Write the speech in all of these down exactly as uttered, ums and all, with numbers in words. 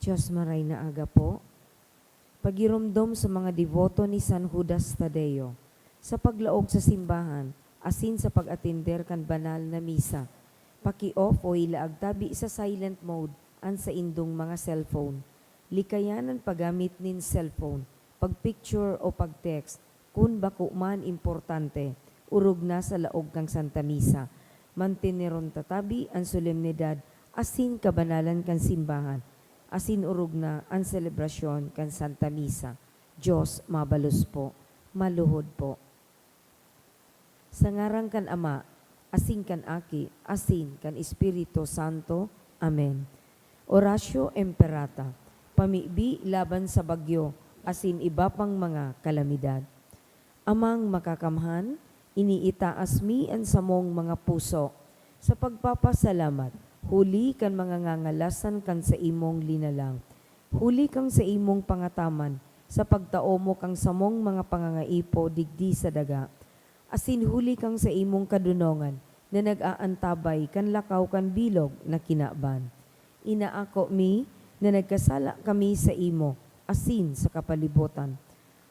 Diyos, maray na aga po. Pagiromdom sa mga deboto ni San Judas Tadeo, sa paglaog sa simbahan, asin sa pag-atender kan banal na misa. Paki-off o ilaag tabi sa silent mode an saindong mga cellphone. Likayan an paggamit nin cellphone, pag-picture o pag-text, kun bako man importante, orog na sa laog kan Santa Misa. Manteneron ta tabi an solemnidad asin kabanalan kan simbahan, asin orog na an selebrasyon kan Santa Misa. Diyos mabalos po. Maluhod po. Sa ngaran kan Ama, asin kan Aki, asin kan Espiritu Santo. Amen. Oratio Imperata, pamibi laban sa bagyo asin iba pang mga kalamidad. Amang Makakamhan, iniitaas mi an samong mga puso sa pagpapasalamat huli kan mga ngangalasan kan saimong linalang, huli kan saimong pangataman sa pagtao mo kan samong mga pangangaipo digdi sa daga, asin huli kan saimong kadonongan na nag-aantabay kan lakaw kan bilog na kinaban. Inaako mi na nagkasala kami saimo asin sa kapalibotan.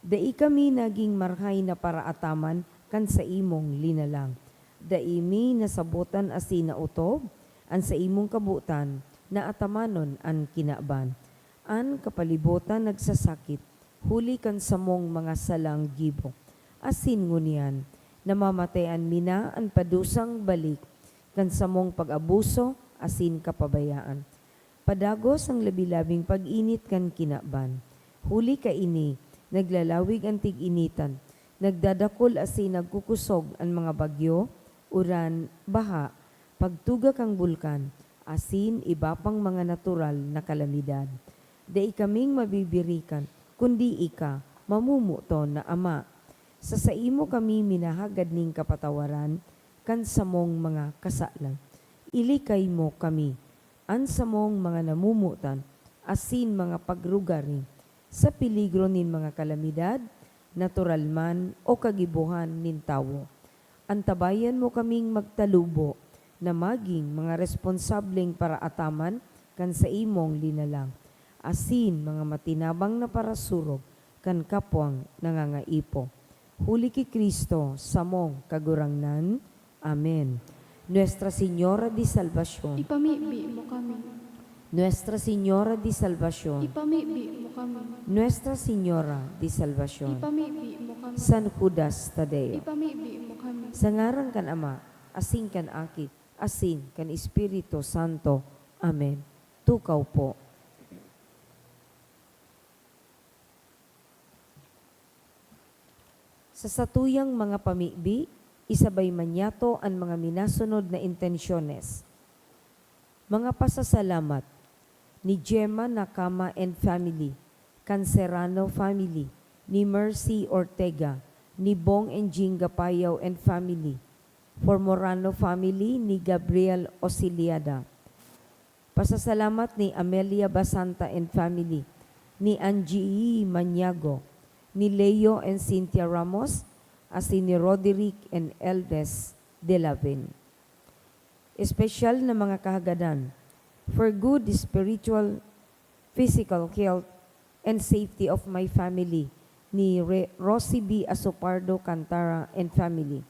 Dai kami nagin marahay na paraataman kan saimong linalang. Dai mi nasabotan asin naotob an saimong kabotan na atamanon an kinaban. An kapalibotan nagsasakit huli kan samong mga salang gibo, asin ngunyan namamatean mi na an padusang balik kan samong pag-abuso asin kapabayaan. Padagos an labi-labing pag-init kan kinaban. Huli kaini, naglalawig an tig-initan, nagdadakul asin nagkukosog an mga bagyo, uran, baha, pagtuga kan bulkan, asin iba pang mga natural na kalamidad. Dai kaming mabibirikan, kundi ika, mamomoton na Ama. Sa saimo kami minahagad nin kapatawaran kan samong mga kasalan. Ilikay mo kami, an samong mga namomotan asin mga pagrugaring, sa peligro nin mga kalamidad, natural man o kagibohan nin tawo. Antabayan mo kaming magtalubo na magin mga responsableng paraataman kan saimong linalang, asin mga matinabang na parasurog kan kapwang nangangaipo. Huli ki Cristo, samong Kagurangnan. Amen. Nuestra Señora de Salvacion. Ipamibi mo kami. Nuestra Señora de Salvacion. Ipamibi mo kami. Nuestra Señora de Salvacion. Ipamibi mo kami. San Judas Tadeo. Ipamibi mo kami. Sa ngaran kan Ama, asin kan Aki, asin kan Espiritu Santo. Amen. Tukaw po. Sa satuyang mga pamibi, isabay man yato an mga minasunod na intensyones. Mga pasasalamat ni Gemma Nakama and family, Cancerano family, ni Mercy Ortega, ni Bong and Jing Gapayaw and family, Formorano family, ni Gabriel Osiliada. Pasasalamat ni Amelia Basanta and family, ni Angie Maniago, ni Leo and Cynthia Ramos, asin ni Roderick and Eldes Delavin. Espesyal na mga kahagadan, for good spiritual, physical health, and safety of my family, ni Re-, Rosie B Asopardo Cantara and family.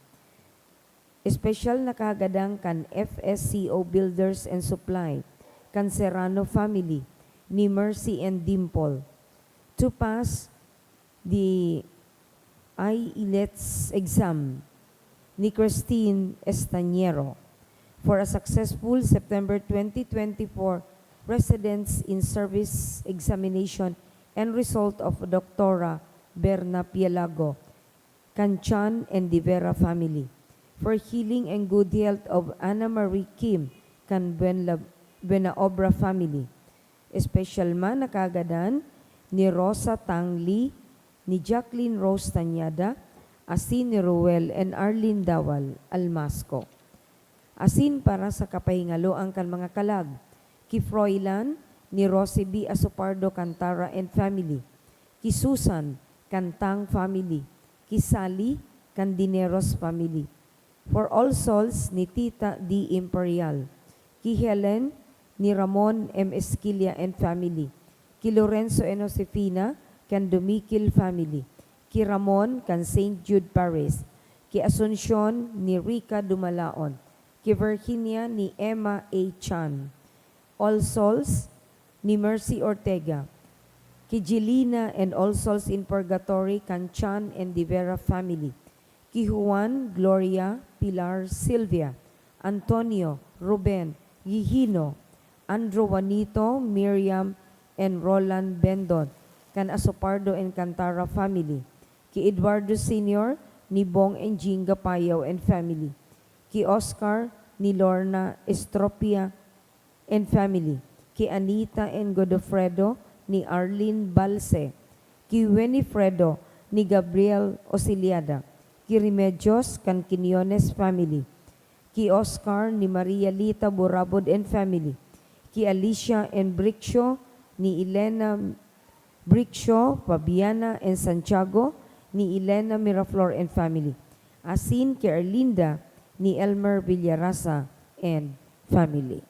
Espesyal na kahagadan kan F S C O Builders and Supply, kan Serrano family, ni Mercy and Dimple. To pass the I E L T S exam, ni Christine Estañero. For a successful September twenty twenty-four Residents in Service Examination and result of Doctora Berna Pielago, kan Chan and De Vera family. For healing and good health of Anna Marie Kim, kan Buenla-, Buenaobra family. Espesyal man na kahagadan ni Rosa Tang Lee, ni Jacqueline Rose Tañada, asin ni Ruel and Arlene Dawal Almasco. Asin para sa kapahingaloan kan mga kalag, ki Froilan ni Rosie B Asopardo Cantara and family, ki Susan kan Tang family, ki Sally kan Dineros family. For All Souls ni Tita D. Imperial. Ki Helen ni Ramon M. Esquilla and family. Ki Lorenzo and Josefina kan Dumikil family. Ki Ramon kan Saint Jude Parish. Ki Asuncion ni Rica Dumalaon. Ki Virginia ni Emma A. Chan. All Souls ni Mercy Ortega. Ki Jelina and All Souls in Purgatory kan Chan and De Vera family. Ki Juan, Gloria, Pilar, Silvia, Antonio, Ruben, Gigino, Andrew, Juanito, Miriam, and Roland Bendon kan Asopardo and Cantara family. Ki Eduardo Senior ni Bong and Jinga Payaw and family. Ki Oscar ni Lorna Estropia and family. Ki Anita and Godofredo ni Arlene Balse. Ki Winifredo ni Gabriel Osiliada. Ki Remedios kan Quiñones family. Ki Oscar ni Maria Lita Burabod and family. Ki Alicia and Brixio ni Elena Brixio, Fabiana and Santiago ni Elena Miraflor and family. Asin ki Erlinda ni Elmer Villarasa and family.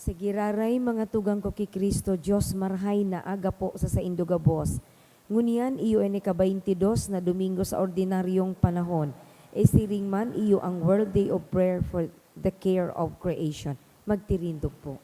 Sa giraray, mga tugang ko ki Cristo, Dios marahay na aga po sa saindo gabos. Ngunyan, iyo ini ka-baynte dos na Domingo sa ordinaryong panahon. Isiring man, iyo ang World Day of Prayer for the Care of Creation. Magtirindog po.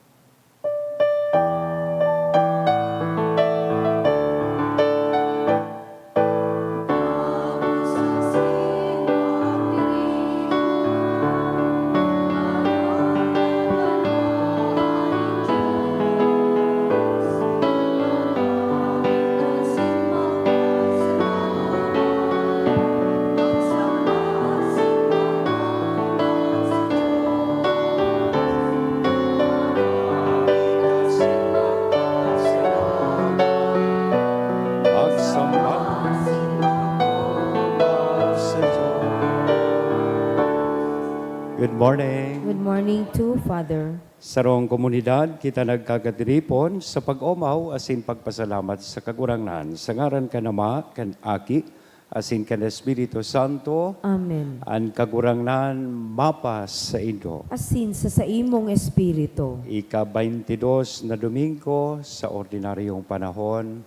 Morning. Good morning too, Father. Sarong komunidad, kita nagkakatiripon sa pag-omaw asin pagpasalamat sa Kagurangnan, sa ngaran kan Ama, kan Aki, asin kan Espiritu Santo. Amen. An Kagurangnan mapa saindo. Asin sa saimong espiritu. Ika-bayntidos na Domingo sa ordinaryong panahon.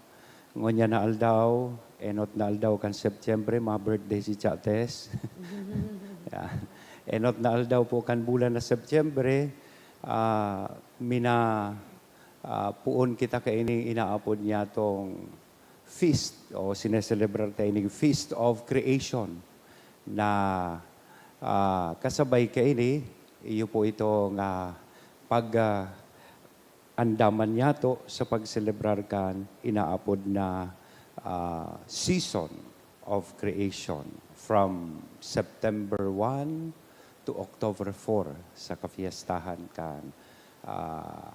Ngunyan na aldaw, enot na aldaw kan Setyembre, ma-birthday si Chates. Yan. Enot na aldaw po kan bulan na Setyembre, ah, mina-, ah, poon kita kaining inaapod niyatong feast o sineselebrar ta ining Feast of Creation na, ah, kasabay kaini, iyo po itong, ah, pag, ah, andaman niyato sa pagselebrar kan inaapod na, ah, season of creation from September one to October four sa kafiestahan kan, ah,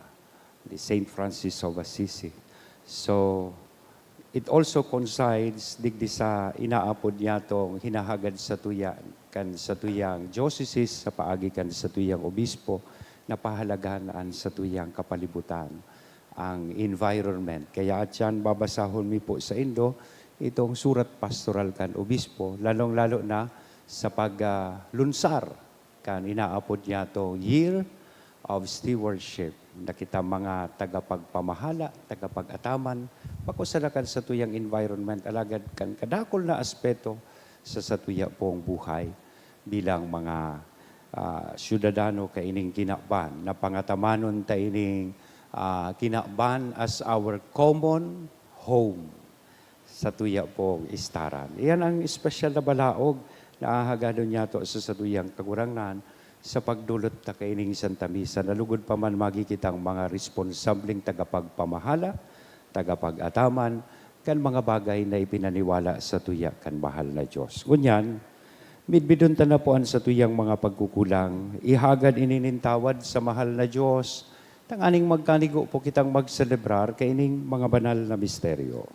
ni Saint Francis of Assisi. So, it also coincides digdi sa inaapod niyatong hinahagad satuya kan satuyang diocese sa paagi kan satuyang obispo na pahalagahan an satuyang kapalibutan, ang environment. Kaya atyan babasahon mi po saindo itong surat pastoral kan obispo, lalong-lalo na sa pag, ah, lunsar kan inaapod niyatong Year of Stewardship, na kita mga tagapagpamahala, tagapag-ataman, bako sana kan satuyang environment, alagad kan kadakul na aspeto sa satuya pong buhay bilang mga, ah, syudadano kaining kinaban, na pangatamanon ta ining, ah, kinaban as our common home. Satuya pong istaran. Iyan ang espesyal na balaog na hahagadon niyato sa satuyang Kagurangnan sa pagdolot ta kaining Santa Misa, na lugod pa man magi kitang mga responsableng tagapagpamahala, tagapag-ataman, kan mga bagay na ipinaniwala satuya kan mahal na Dios. Ngunyan, midbidon ta na po an satuyang mga pagkukulang, ihagad ini nin tawad sa mahal na Dios, tanganing magkanigo po kitang magselebrar kaining mga banal na misteryo.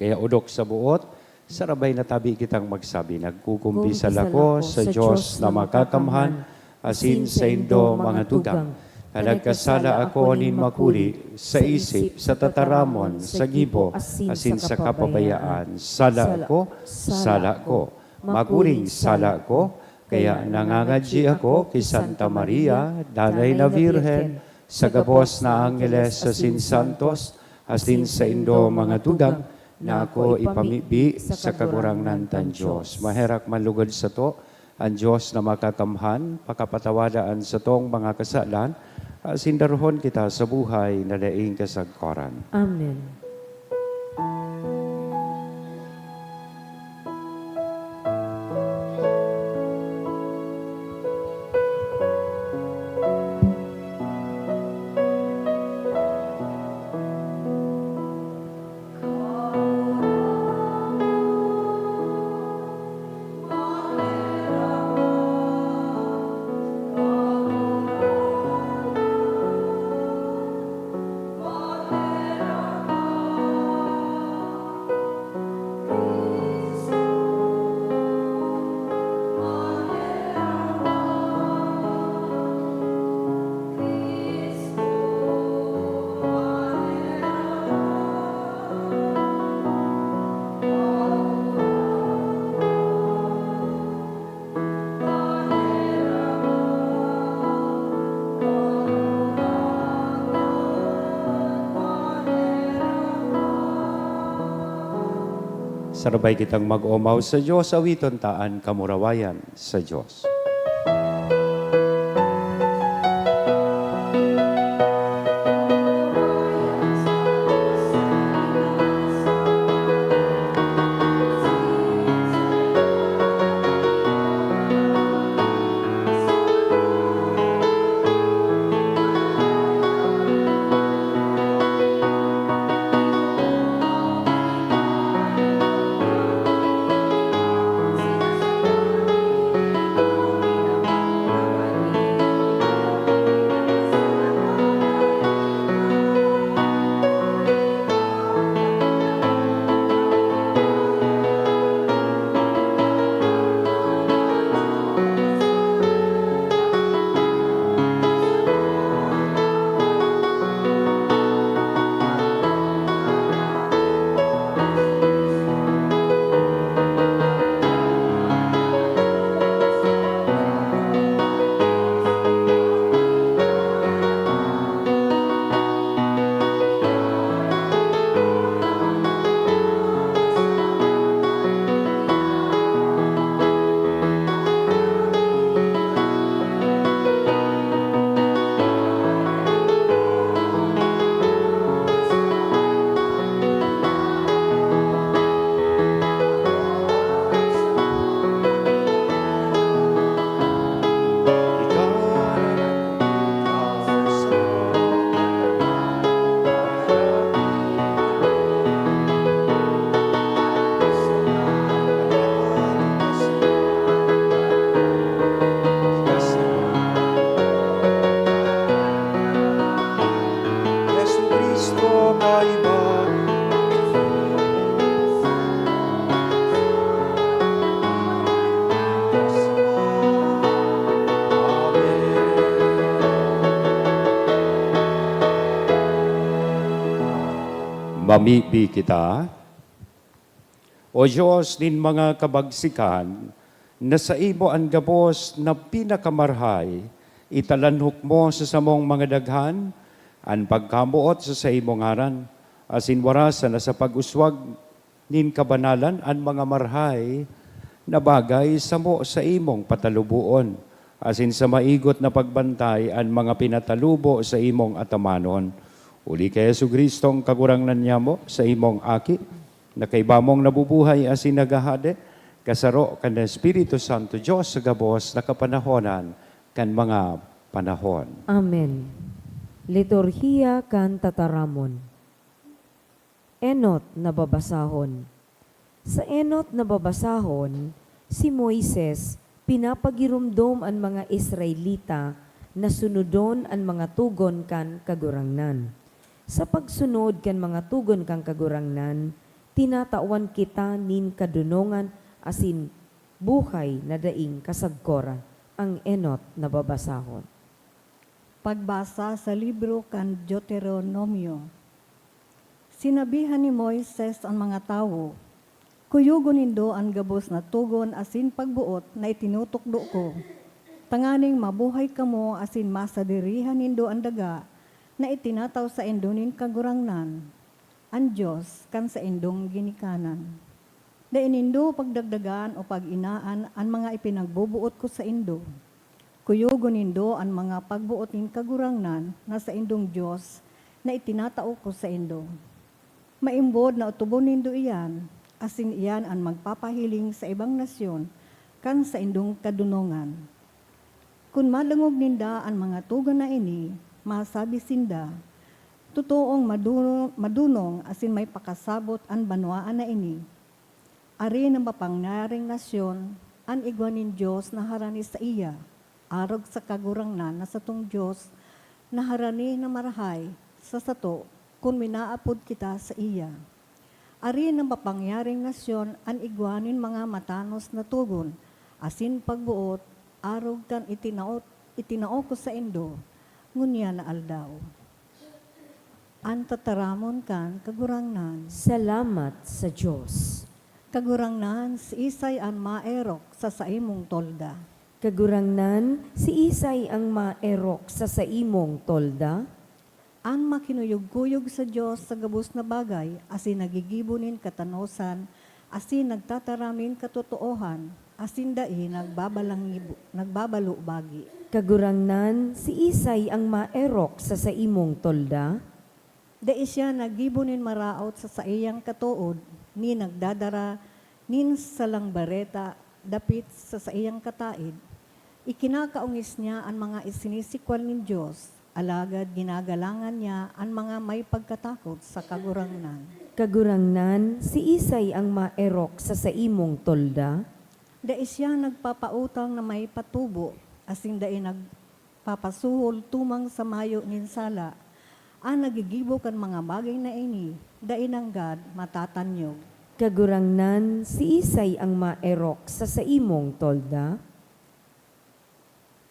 Kaya odok sa buot, sarabay na tabi kitang magsabi, "Nagkukumpisal ako sa Dios na makakamhan, asin saindo, mga tugang, na nagkasala ako nin makuri, sa isip, sa tataramon, sa gibo, asin sa kapabayaan. Sala ko, sala ko, makuring sala ko." Kaya nangangadyi ako ki Santa Maria, Danay na Birhen, sa gabos na angheles asin santos, asin saindo, mga tugang, na ako ipamibi sa Kagurangnan tan Dios. Maherak man lugod sato an Dios na makakamhan, pakapatawada an satong mga kasalan, asin darhon kita sa buhay na daing kasagkoran. Amen. Sarabay kitang mag-omaw sa Dios, awiton ta an kamurawayan sa Dios. Kaiba. Mamibi kita. O Dios nin mga kabagsikan, na saimo an gabos na pinakamarahay, italanhok mo sa samong mga daghan an pagkamoot sa saimong ngaran, asin warasan na sa pag-uswag nin kabanalan an mga marahay na bagay samo saimong pataluboon, asin sa maigot na pagbantay an mga pinatalubo saimong atamanon. Huli ki Jesu-Cristong Kagurangnan nyamo, saimong Aki, na kaiba mong nabubuhay asin naghahade, kasaro kan Espiritu Santo, Dios sa gabos na kapanahonan kan mga panahon. Amen. Liturhiya kan Tataramon. Enot na babasahon. Sa enot na babasahon, si Moises pinapagiromdom an mga Israelita na sunodon an mga togon kan Kagurangnan. Sa pagsunod kan mga togon kan Kagurangnan, tinatawan kita nin kadonongan asin buhay na daing kasagkoran. Ang enot na babasahon. Pagbasa sa libro kan Deuteronomio. Sinabihan ni Moises an mga tawo, "Kuyogon nindo an gabos na togon asin pagboot na itinutukdo ko, tanganing mabuhay kamo asin masadirihan nindo an daga na itinataw saindo nin Kagurangnan, an Dios kan saindong ginikanan. Dai nindo pagdagdagan o pag-inaan an mga ipinagboboot ko saindo. Kuyogon nindo an mga pagboot nin Kagurangnan na saindong Dios na itinatao ko saindo. Maimbod na otobon nindo iyan, asin iyan an magpapahiling sa ibang nasyon kan saindong kadonongan." Kun madangog ninda an mga togon na ini, masabi sinda, "Totoong maduno-, madonong asin may pakasabot an banwaan na ini. Ari na mapangyaring nasyon an igwa nin Dios na harani saiya, arog sa Kagurangnan na satong Dios na harani na marahay sa sato kun minaapod kita saiya. Ari na mapangyaring nasyon an igwa nin mga matanos na togon asin pagboot, arog kan itinao, itinao ko saindo ngunyan na aldaw." An tataramon kan Kagurangnan. Salamat sa Dios. Kagurangnan, siisay an maerok sa saimong tolda? Kagurangnan, siisay ang maerok sa saimong tolda? An makinuyog-kuyog sa Dios sa gabos na bagay asin naggigibo nin katanosan asin nagtataram nin katotoohan asin dai nagbabalangibo-, nagbabalubagi. Kagurangnan, siisay ang maerok sa saimong tolda? Dai siya naggibo nin maraot sa saiyang katood, ni nagdadara nin salang bareta dapit sa saiyang kataed. Ikinakaongis niya an mga isinisikwal nin Dios, alagad ginagalangan niya an mga may pagkatakot sa Kagurangnan. Kagurangnan, siisay ang maerok sa saimong tolda? Dai siya nagpapautang na may patubo, asin dai nagpapasuhol tumang sa mayo nin sala. An naggigibo kan mga bagay na ini, dai nanggad matatanyog. Kagurangnan, siisay ang maerok sa saimong tolda?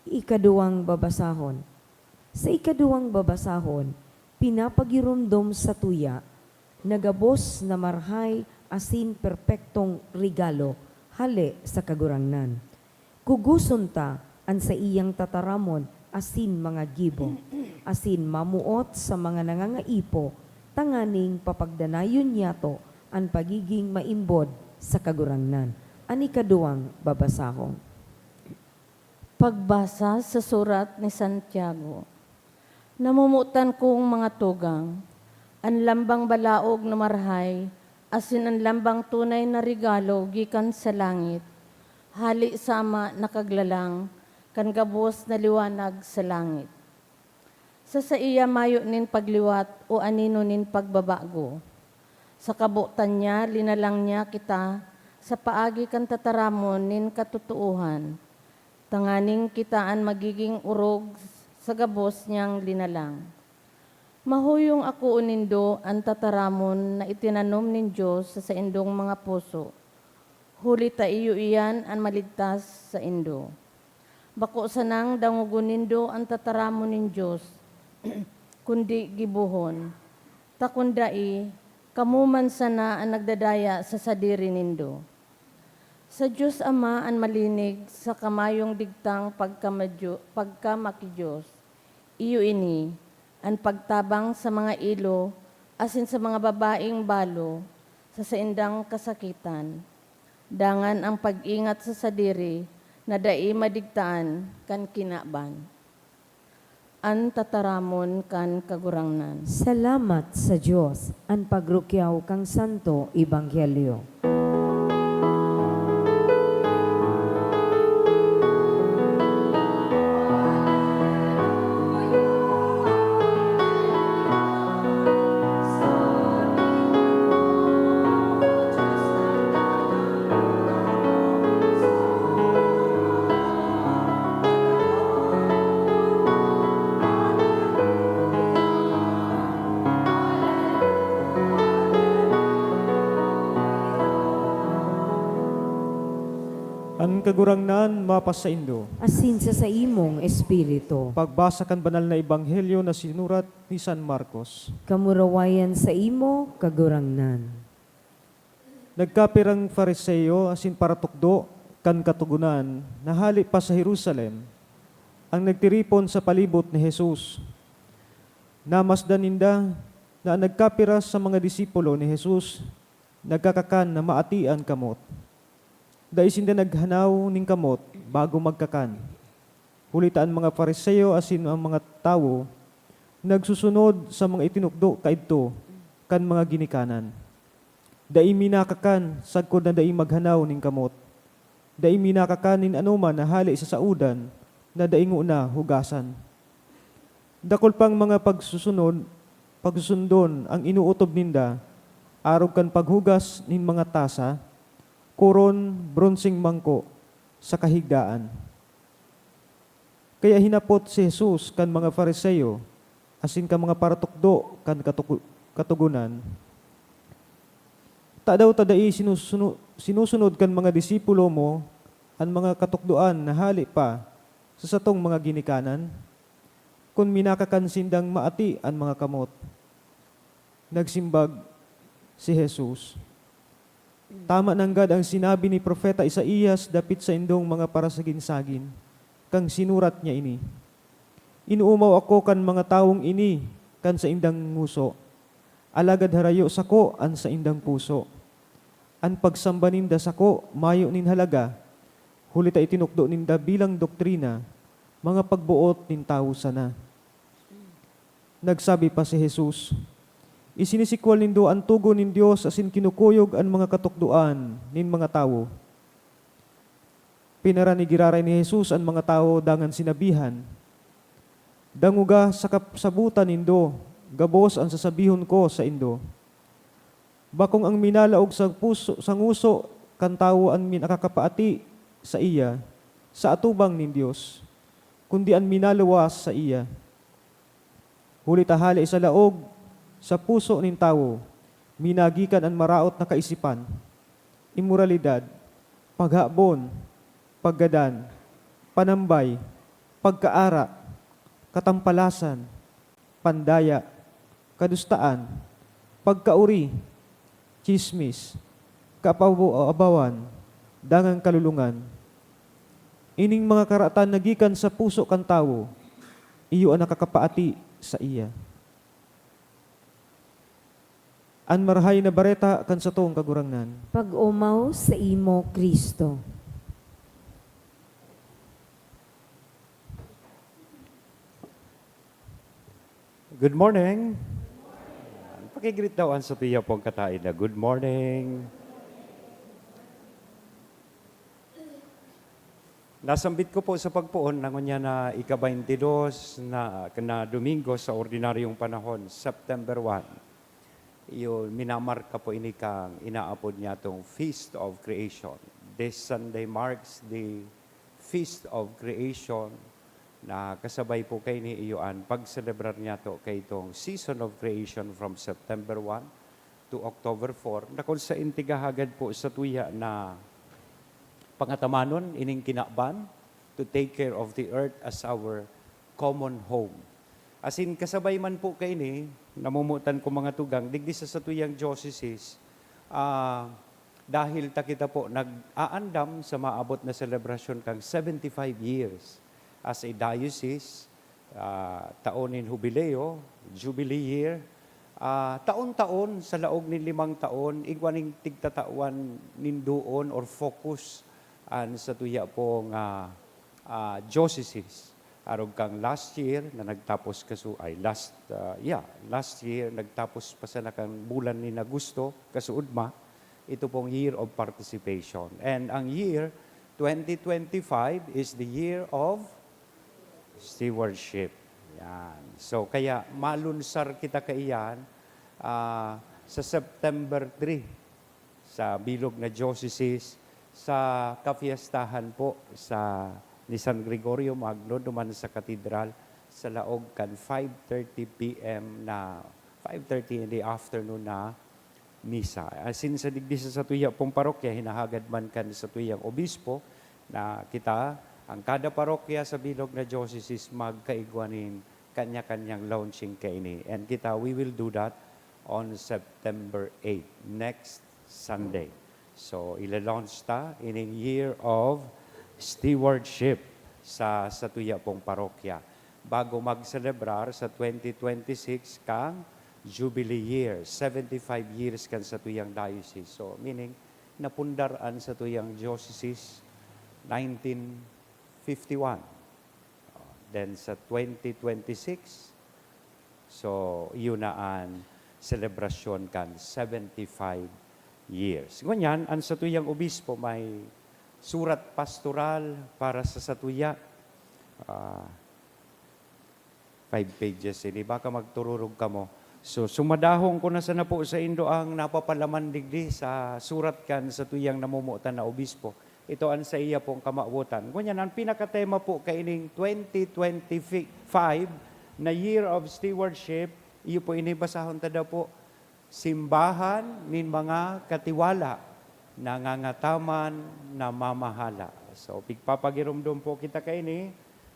Ikaduwang babasahon. Sa ikaduwang babasahon, pinapagiromdom satuya na gabos na marahay asin perpektong regalo hale sa Kagurangnan. Kugoson ta an saiyang tataramon asin mga gibo, asin mamoot sa mga nangangaipo, tanganing papagdanayon niyato an pagigin maimbod sa Kagurangnan. An ikaduwang babasahon. Pagbasa sa surat ni Santiago. Namomotan kong mga tugang, an lambang balaog na marahay asin an lambang tunay na regalo gikan sa langit, hale sa Ama na Kaglalang kan gabos na liwanag sa langit. Sa saiya mayo nin pagliwat o anino nin pagbabago. Sa kabotan niya, linalang niya kita sa paagi kan tataramon nin katotoohan, tanganing kita an magigin orog sa gabos niyang linalang. Mahuyong akoon nindo an tataramon na itinanom nin Dios sa saindong mga puso, huli ta iyo iyan an maligtas saindo. Bako sanang dangogon nindo an tataramon nin Dios, kundi gibohon. Ta kun dai, kamo man sana an nagdadaya sa sadiri nindo. Sa Dios Ama an malinig saka mayong digtang pagkamadyo-, pagkamakidiyos. Iyo ini, an pagtabang sa mga ilo asin sa mga babaeng balo sa saindang kasakitan, dangan an pag-ingat sa sadiri na dai madigtaan kan kinaban. An tataramon kan Kagurangnan. Salamat sa Dios, an pagrukyaw kan Santo Ebanghelyo. An Kagurangnan mapasaindo. Asin sa saimong espiritu. Pagbasa kan Banal na Ebanghelyo na sinurat ni San Marcos. Kamurawayan saimo, Kagurangnan. Nagkapirang Fariseo asin paratukdo kan Katogonan na hale pa sa Jerusalem, ang nagtiripon sa palibot ni Jesus. Namasdan ninda na an nagkapira sa mga disipulo ni Jesus nagkakakan na maati an kamot. Dai sinda naghanaw nin kamot bago magkakan, huli ta an mga Fariseo asin an mga tawo nagsusunod sa mga itinukdo kaidto kan mga ginikanan. Dai mi nakakan sagkod na dai maghanaw nin kamot. Dai mi nakakan nin anoman na hale sa saodan na dai ngona hugasan. Dakul pang mga pagsusunod, pagsusundon ang inootob ninda, arog kan paghugas nin mga tasa, koron, bronseng mangko, saka higdaan. Kaya hinapot si Jesus kan mga Fariseo asin kan mga paratukdo kan katuku-, Katogonan, "Tadaw ta dai sinusuno-, sinusunod kan mga disipulo mo an mga katukdoan na hale pa sa satong mga ginikanan, kun minakakan sindang maati an mga kamot?" Nagsimbag si Jesus, "Tama nanggad an sinabi ni Propeta Isaias dapit saindong mga parasagin-sagin, kan sinurat niya ini, 'Inoomaw ako kan mga tawong ini kan saindang ngoso, alagad harayo sako an saindang puso. An pagsamba ninda sako mayo nin halaga, huli ta itinukdo ninda bilang doktrina mga pagboot nin tawo sana.'" Nagsabi pa si Jesus, "Isinisikwal nindo an togon nin Dios asin kinukuyog an mga katukdoan nin mga tawo." Pinarani giraray ni Jesus an mga tawo dangan sinabihan, "Dangoga saka sabotan nindo gabos an sasabihon ko saindo. Bakong an minalaog sa puso, sa ngoso kan tawo an min-, nakakapaati saiya sa atubang nin Dios, kundi an minaluwas saiya. Huli ta hale sa laog, sa puso nin tawo, minagikan an maraot na kaisipan, imoralidad, paghabon, paggadan, panambay, pagkaara, katampalasan, pandaya, kadustaan, pagkaori, tsismis, kaabaw-abawan, dangan kalolongan. Ining mga karatan na gikan sa puso kan tawo, iyo an nakakapaati saiya." An Marahay na Bareta kan satong Kagurangnan. Pag-omaw saimo, Cristo. Good morning. Paki-greet daw an satuya pong kataed na, "Good morning." Nasambit ko po sa pagpoon na ngunyan na ika-baynte dos na, na Domingo sa ordinaryong panahon, September one. Iyo, minamarka po ini kan inaapod niyatong Feast of Creation. This Sunday marks the Feast of Creation, na kasabay po kaini iyo an pagselebrar niyato kaitong Season of Creation from September one to October four, na kung saen tigahagad po satuya na pangatamanon ining kinaban to take care of the earth as our common home. Asin kasabay man po kaini, namomotan ko mga tugang, digdi sa satuyang diocese, ah, dahil ta kita po nag-aandam sa maabot na selebrasyon kan seventy-five years as a diocese, ah, taon nin hubileo, jubilee year, ah, taon-taon, sa laog nin limang taon, igwa nin tigtatawan nin doon or focus an satuya pong, ah, ah, diocese. Arog kan last year na nagtapos kasu-, ay, last, ah, yeah, last year nagtapos pa sana kan bulan nin Agosto, kasuodma, ito pong year of participation. And ang year twenty twenty-five is the year of stewardship. Yan. So, kaya malunsar kita kaiyan, ah, sa September three, sa bilog na diocese, sa kafiestahan po sa, ni San Gregorio Magno duman sa katedral, sa laog kan five thirty P M na, five thirty in the afternoon na misa. Asin sa digdi sa satuya pong parokya, hinahagad man kan satuyang obispo na kita, ang kada parokya sa bilog na diocese, magkaigwa nin kanya-kanyang launching kaini. And kita, we will do that on September eight, next Sunday. So, ila-launch ta ining Year of Stewardship sa satuya pong parokya bago magselebrar sa twenty twenty-six kang Jubilee Year, seventy-five years kan satuyang diocese. So, meaning, napundar an satuyang diocese nineteen fifty-one. Then sa twenty twenty-six, so, iyo na an selebrasyon kan seventy-five years. Ngunyan, an satuyang obispo may surat pastoral para sa satuya. Ah, five pages ini. Baka magtururog kamo. So, sumadahon ko na sana po saindo ang napapalaman digdi sa surat kan satuyang namomotan na obispo. Ito an saiya pong kamawotan. Ngunyan, ang pinakatema po kaining twenty twenty-five na Year of Stewardship, iyo po ini, basahon ta daw po, Simbahan nin mga Katiwala, Nangangataman, Namamahala. So, pigpapagiromdom po kita kaini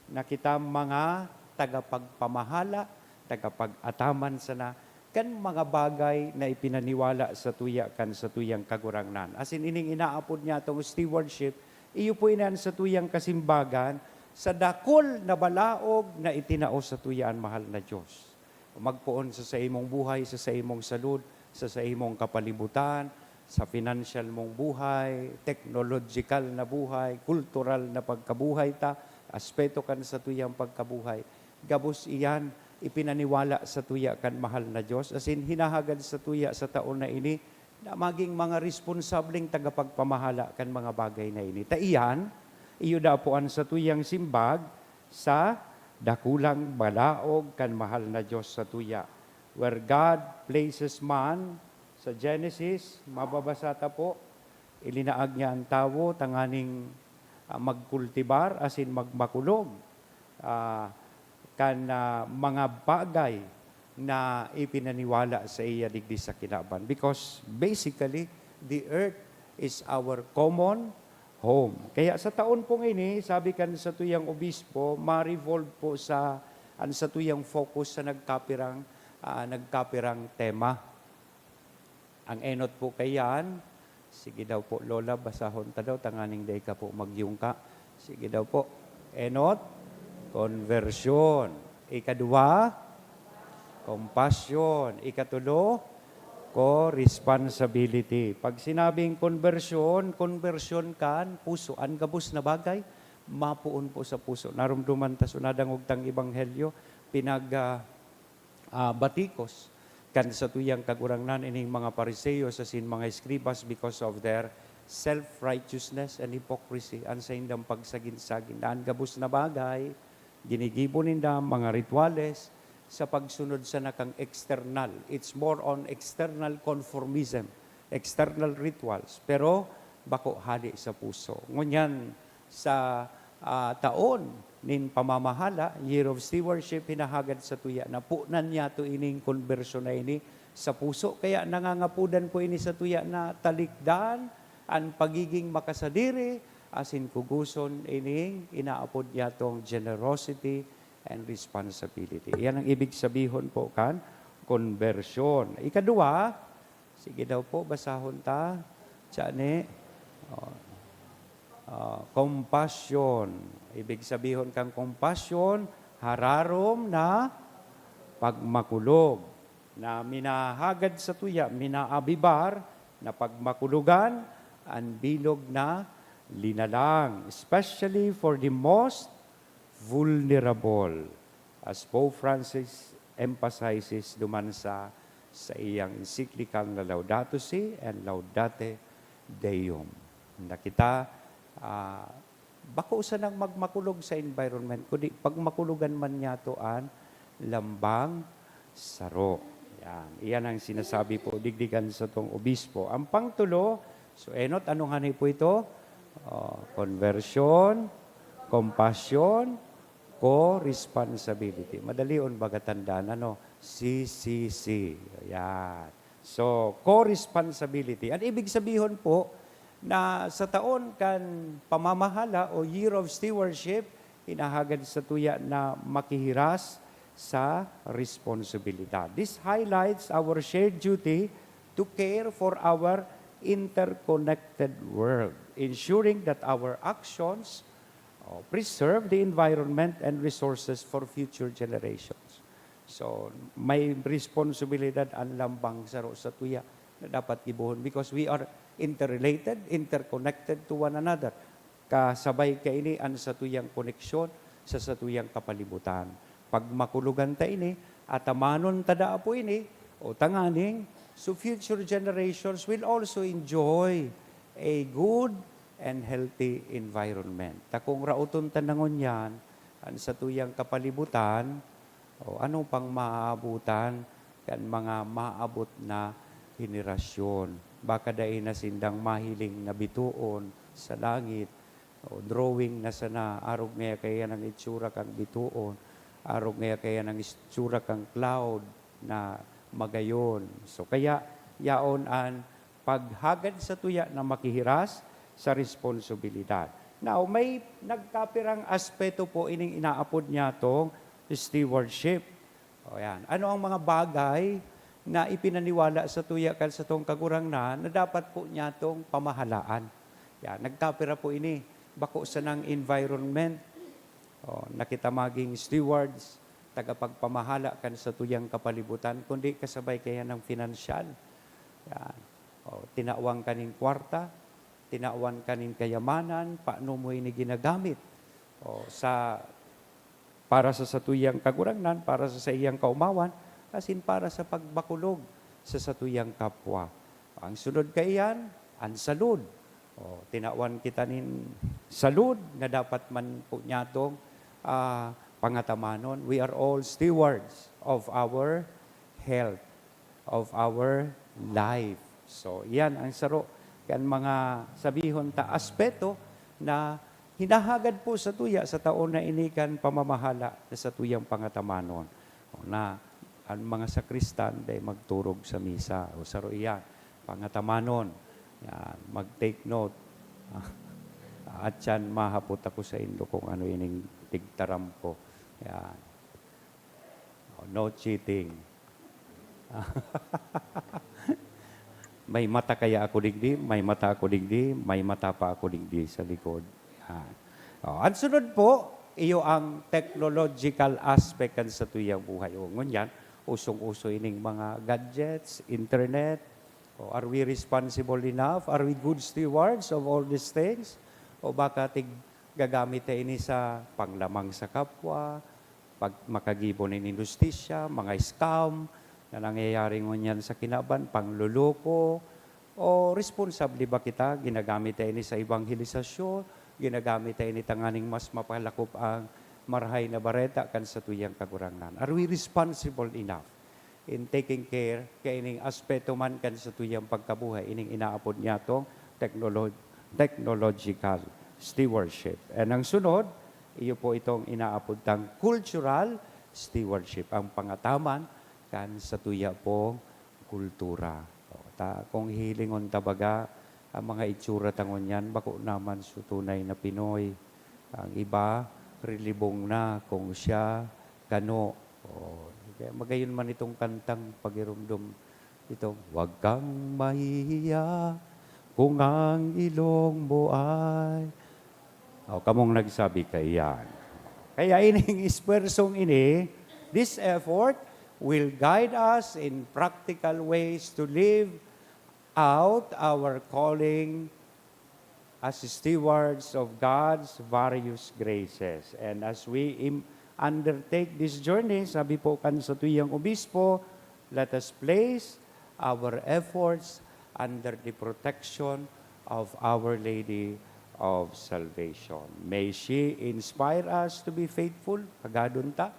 na kita mga tagapagpamahala, tagapag-ataman sana kan mga bagay na ipinaniwala satuya kan satuyang Kagurangnan. Asin ining inaapod niyatong stewardship, iyo po ini an satuyang kasimbagan sa dakul na balaog na itinao satuya an mahal na Diyos. Magpoon sa saimong buhay, sa saimong salud, sa saimong kapalibutan, sa financial mong buhay, technological na buhay, kultural na pagkabuhay ta, aspeto kan satuyang pagkabuhay. Gabos iyan ipinaniwala satuya kan mahal na Diyos, asin hinahagad satuya sa taon na ini na maging mga responsableng tagapagpamahala kan mga bagay na ini. Ta iyan, iyo daw po an satuyang simbag sa dakulang balaog kan mahal na Diyos satuya. Where God places man, sa Genesis, mababasa ta po, ilinaag niya an tawo tanganing, ah, magkultibar asin magmakulog, ah, kan, ah, mga bagay na ipinaniwala saiya digdi sa kinaban. Because basically, the earth is our common home. Kaya sa taon pong ini, sabi kan satuyang obispo, ma-revolve po sa, an satuyang focus sa nagkapirang, ah, nagkapirang tema. Ang enot po kaiyan, sige daw po, Lola, basahon ta daw, tanganing dai ka po magyungka. Sige daw po. Enot, konbersyon. Ikaduwa, kompasyon. Ikatulo, co-responsibility. Pag sinabing konbersyon, konbersyon kan puso. An gabos na bagay, mapoon po sa puso. Naromdoman ta, so nadangog tang ebanghelyo, pinag, ah, ah, batikos kan satuyang Kagurangnan ining mga Fariseo asin mga eskribas because of their self-righteousness and hypocrisy, an saindang pagsagin-sagin na an gabos na bagay, ginigibo ninda, mga rituales, sa pagsunod sana kan external. It's more on external conformism, external rituals, pero bako hale sa puso. Ngunyan, sa, ah, taon nin pamamahala, Year of Stewardship, hinahagad sa tuya na punan niyato ining konbersyon na ini sa puso. Kaya nangangapodan po ini sa tuya na talikdan an pagiging makasadiri, asin kugoson ining inaapod niyatong generosity and responsibility. Iyan ang ibig sabihon po kan konbersyon. Ikadua, sige daw po, basahon ta. Tiyan ni, oh, ah, compassion. Ibig sabihon kan compassion, hararom na pagmakulog, na minahagad sa tuya, minaabibar na pagmakulogan an bilog na linalang, especially for the most vulnerable. As Pope Francis emphasizes duman sa, sa iyang encyclical na Laudato Si and Laudate Deum, na kita, ah, bako sanang magmakulog sa environment, kundi pagmakulogan man niyato an lambang saro. Yan. Iyan ang sinasabi po digdi kan satong obispo. Ang pangtulo, so enot, anong hani po ito? Oh, conversion, compassion, co-responsibility. Madalion baga tandaan, ano? C C C. Yan. So, co-responsibility. Ang ibig sabihon po na sa taon kan pamamahala o Year of Stewardship, hinahagad sa tuya na makihiras sa responsibilidad. This highlights our shared duty to care for our interconnected world, ensuring that our actions, oh, preserve the environment and resources for future generations. So, may responsibilidad an lambang saro sa tuya na dapat gibohon because we are interrelated, interconnected to one another. Kasabay kaini an satuyang koneksyon sa satuyang kapalibutan. Pagmakulogan ta ini, atamanon ta daa po ini, o tanganing, so future generations will also enjoy a good and healthy environment. Ta kung raoton ta na ngunyan an satuyang kapalibutan, o ano pang maaabutan kan mga maabot na henerasyon? Baka dai na sindang mahiling na bitoon sa langit, o drawing na sana, arog ngaya kaiyan ang itsura kan bitoon, arog ngaya kaiyan ang itsura kan cloud na magayon. So, kaya yaon an paghagad sa tuya na makihiras sa responsibilidad. Now, may nagkapirang aspeto po ining inaapod niyatong stewardship. O, yan. Ano ang mga bagay na ipinaniwala sa tuya kan satong Kagurangnan na dapat po niyatong pamahalaan? Yan. Nagkapira po ini. Bako sanang environment, o, na kita maging stewards, tagapagpamahala kan satuyang kapalibutan, kundi kasabay kaya ng finansyal. Yan. O, tinawan ka nin kwarta, tinawan ka nin kayamanan, paano mo ini ginagamit? O, sa, para sa satuyang kagurangnan, para sa saiyang kaomawan, asin para sa pagbakulog sa satuyang kapwa. Ang sunod kaiyan, an salud. O, tinawan kita nin salud na dapat man po niyatong, ah, pangatamanon. We are all stewards of our health, of our life. So, iyan ang saro kan mga, sabihon ta, aspeto na hinahagad po sa tuya sa taon na ini kan pamamahala na satuyang pangatamanon. O, na an mga sakristan dai magturog sa misa. O, saro iyan, pangatamanon. Yan, mag-take note. At yan, mahapot ako sa indo kung ano ining tigtaram ko. Yan. O, no cheating. May mata kaya ako digdi, may mata ako digdi, may mata pa ako digdi sa likod. Yan. O, ang sunod po, iyo ang technological aspect kan satuyang buhay. O, ngunyan, usong-uso ining mga gadgets, internet. O, are we responsible enough? Are we good stewards of all these things? O baka tig-, gagamit ta ini sa panglamang sa kapwa, pag-, makagibo nin inhustisya, mga scam na nangyayari ngunyan sa kinaban, pangloloko, o responsable ba kita? Ginagamit ta ini sa ebanghelisasyon? Ginagamit ta ini tanganing mas mapalakop ang Marahay na Bareta kan satuyang Kagurangnan? Are we responsible enough in taking care kaining aspeto man kan satuyang pagkabuhay, ining inaapod niyatong technolo-, technological stewardship. And ang sunod, iyo po itong inaapod tang cultural stewardship, ang pangataman kan satuya pong kultura. O, ta, kung hihilingon ta baga, ang mga itsura ta ngunyan, bako naman sa tunay na Pinoy. Ang iba, relibong na kung siya, gano. O, kaya magayon man itong kantang pagirumdom, itong, "Wag kang mahihiya kung ang ilong mo ay," O, kamong nagsabi kaiyan. Kaya ining esfuersong ini, this effort will guide us in practical ways to live out our calling as stewards of God's various graces. And as we im-, undertake this journey, sabi po kan satuyang obispo, let us place our efforts under the protection of Our Lady of Salvation. May she inspire us to be faithful, hagadon ta,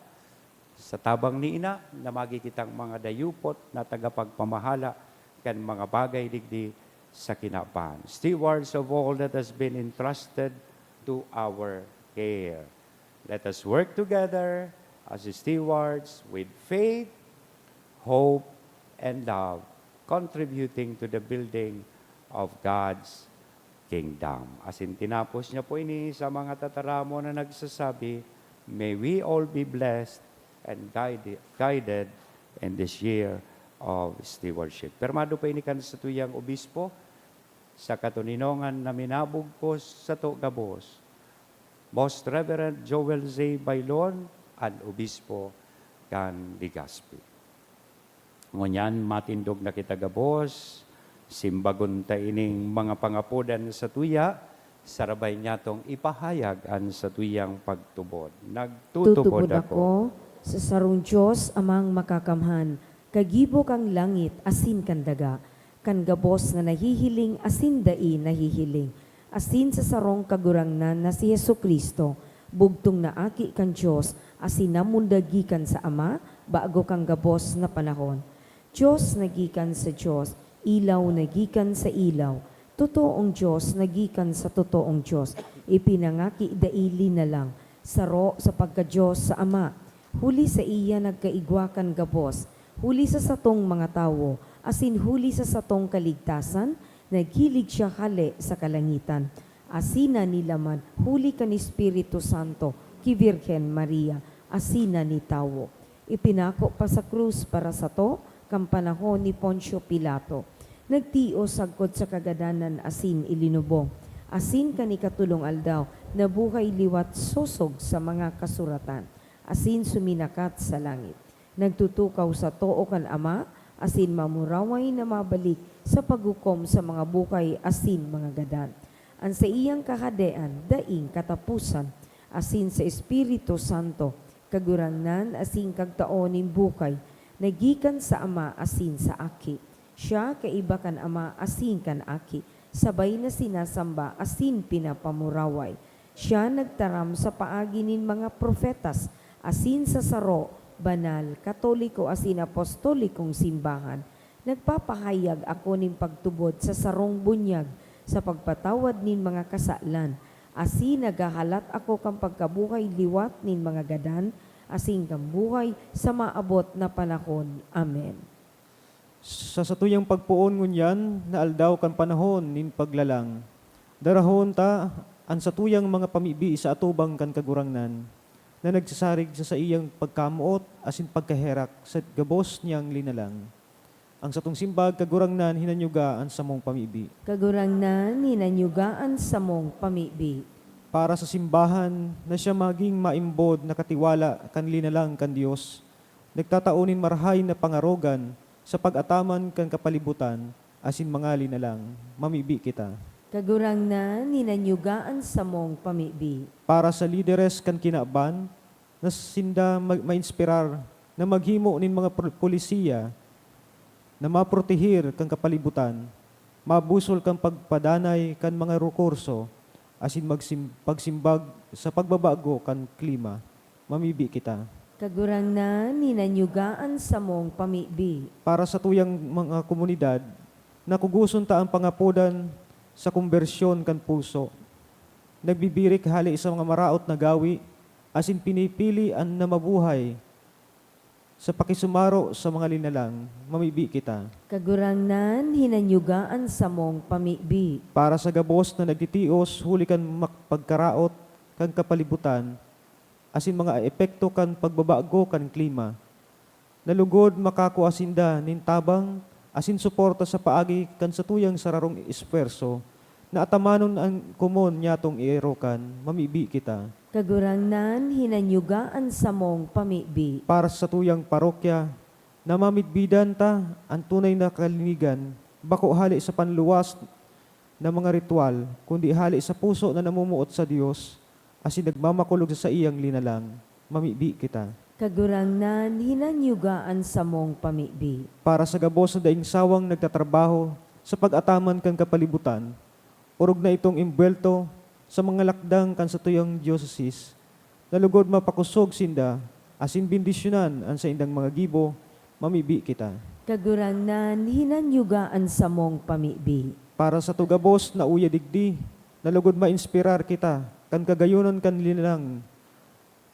sa tabang ni Ina, na magi kitang mga dayupot na tagapagpamahala kan mga bagay digdi sa kinaban. Stewards of all that has been entrusted to our care. Let us work together as stewards with faith, hope, and love, contributing to the building of God's kingdom. Asin tinapos niya po ini sa mga tataramon na nagsasabi, "May we all be blessed and guide-, guided in this year of stewardship." Pirmado pa ini kan satuyang obispo, sa katoninongan na minabugkos sato gabos, Most Reverend Joel Z. Bailon, an obispo kan Legazpi. Ngunyan, matindog na kita gabos, simbagon ta ining mga pangapodan satuya, sarabay nyatong ipahayag an satuyang pagtubod. Nagtutubod Tutubod ako. ako sa sarong Dios, Amang Makakamhan, kagibo kan langit asin kan daga, kan gabos na nahihiling asin dai nahihiling, asin sa sarong Kagurangnan na si Jesu-Cristo, bugtong na Aki kan Dios asin namundag gikan sa Ama bago kan gabos na panahon. Dios na gikan sa Dios, ilaw na gikan sa ilaw, totoong Dios na gikan sa totoong Dios, ipinangaki dai linalang, saro sa pagka-Dios sa Ama. Huli saiya nagkaigwa kan gabos, huli sa satong mga tawo, asin huli sa satong kaligtasan, naghilig siya hale sa kalangitan. Asin na nilaman huli kan Espiritu Santo ki Birhen Maria, asin na nitawo. Ipinako pa sa krus para sato kan panahon ni Poncio Pilato. Nagtios sagkod sa kagadanan asin ilinubong, asin kan ikatolong aldaw nabuhay liwat sosog sa mga kasuratan, asin suminakat sa langit. Nagtutukaw sa too kan Ama, asin mamuraway na mabalik sa paghukom sa mga buhay asin mga gadan. An saiyang kahadean daing kataposan, asin sa Espiritu Santo, Kagurangnan asin Kagtao nin buhay, na gikan sa Ama asin sa Aki. Siya kaiba kan Ama asin kan Aki, sabay na sinasamba asin pinapamuraway. Siya nagtaram sa paagi nin mga propetas asin sa saro, banal, katoliko asin apostolikong simbahan. Nagpapahayag ako nin pagtubod sa sarong bunyag sa pagpatawad nin mga kasalan, asin naghahalat ako kan pagkabuhay liwat nin mga gadan, asin kan buhay sa maabot na panahon. Amen. Sa satuyang pagpoon ngunyan na aldaw kan panahon nin paglalang, darahon ta an satuyang mga pamibi sa atubang kan Kagurangnan, na nagsasarig sa saiyang pagkamoot asin pagkaherak sa gabos niyang linalang. Ang satong simbag, Kagurangnan, hinanyuga an samong pamibi. Kagurangnan, hinanyuga an samong pamibi. Para sa simbahan na siya maging maimbod na katiwala kan linalang kan Dios, nagtatao nin marahay na pangarogan sa pag-ataman kan kapalibutan asin mga linalang, mamibi kita. Kagurangnan, hinanyuga an samong pamibi. Para sa lideres kan kinaban, na sinda ma-, mainspirar na maghimo nin mga pol-, polisiya na maproteher kan kapalibutan, mabusol kan pagpadanay kan mga rekurso, asin magsim-, pagsimbag sa pagbabago kan klima, mamibi kita. Kagurangnan, hinanyuga an samong pamibi. Para sa tuyang mga komunidad, nakugoson ta ang pangapodan sa kombersyon kan puso, nagbibirik hale sa mga maraot na gawi, asin pinipili an na mabuhay sa pakisumaro sa mga linalang, mamibi kita. Kagurangnan, hinanyuga an samong pamibi. Para sa gabos na nagtitios huli kan mak-, pagkaraot kan kapalibutan, asin mga epekto kan pagbabago kan klima, na lugod makakua sinda nin tabang asin suporta sa paagi kan satuyang sararong esfuerso na atamanon an komon nyatong erokan, mamibi kita. Kagurangnan, hinanyuga an samong pamibi. Para sa satuyang parokya, na mamidbidan ta an tunay na kalinigan, bako hale sa panluwas na mga ritual, kundi hale sa puso na namomoot sa Dios asin nagmamakulog sa saiyang linalang, mamibi kita. Kagurangnan, hinanyuga an samong pamibi. Para sa gabos na daing sawang nagtatrabaho sa pag-ataman kan kapalibutan, orog na itong imbuwelto sa mga lakdang kan satuyang diosesis, na lugod mapakosog sinda asin bendisyonan an saindang mga gibo, mamibi kita. Kagurangnan, hinanyuga an samong pamibi. Para sato gabos na uya digdi, na lugod mainspirar kita kan kagayonan kan linalang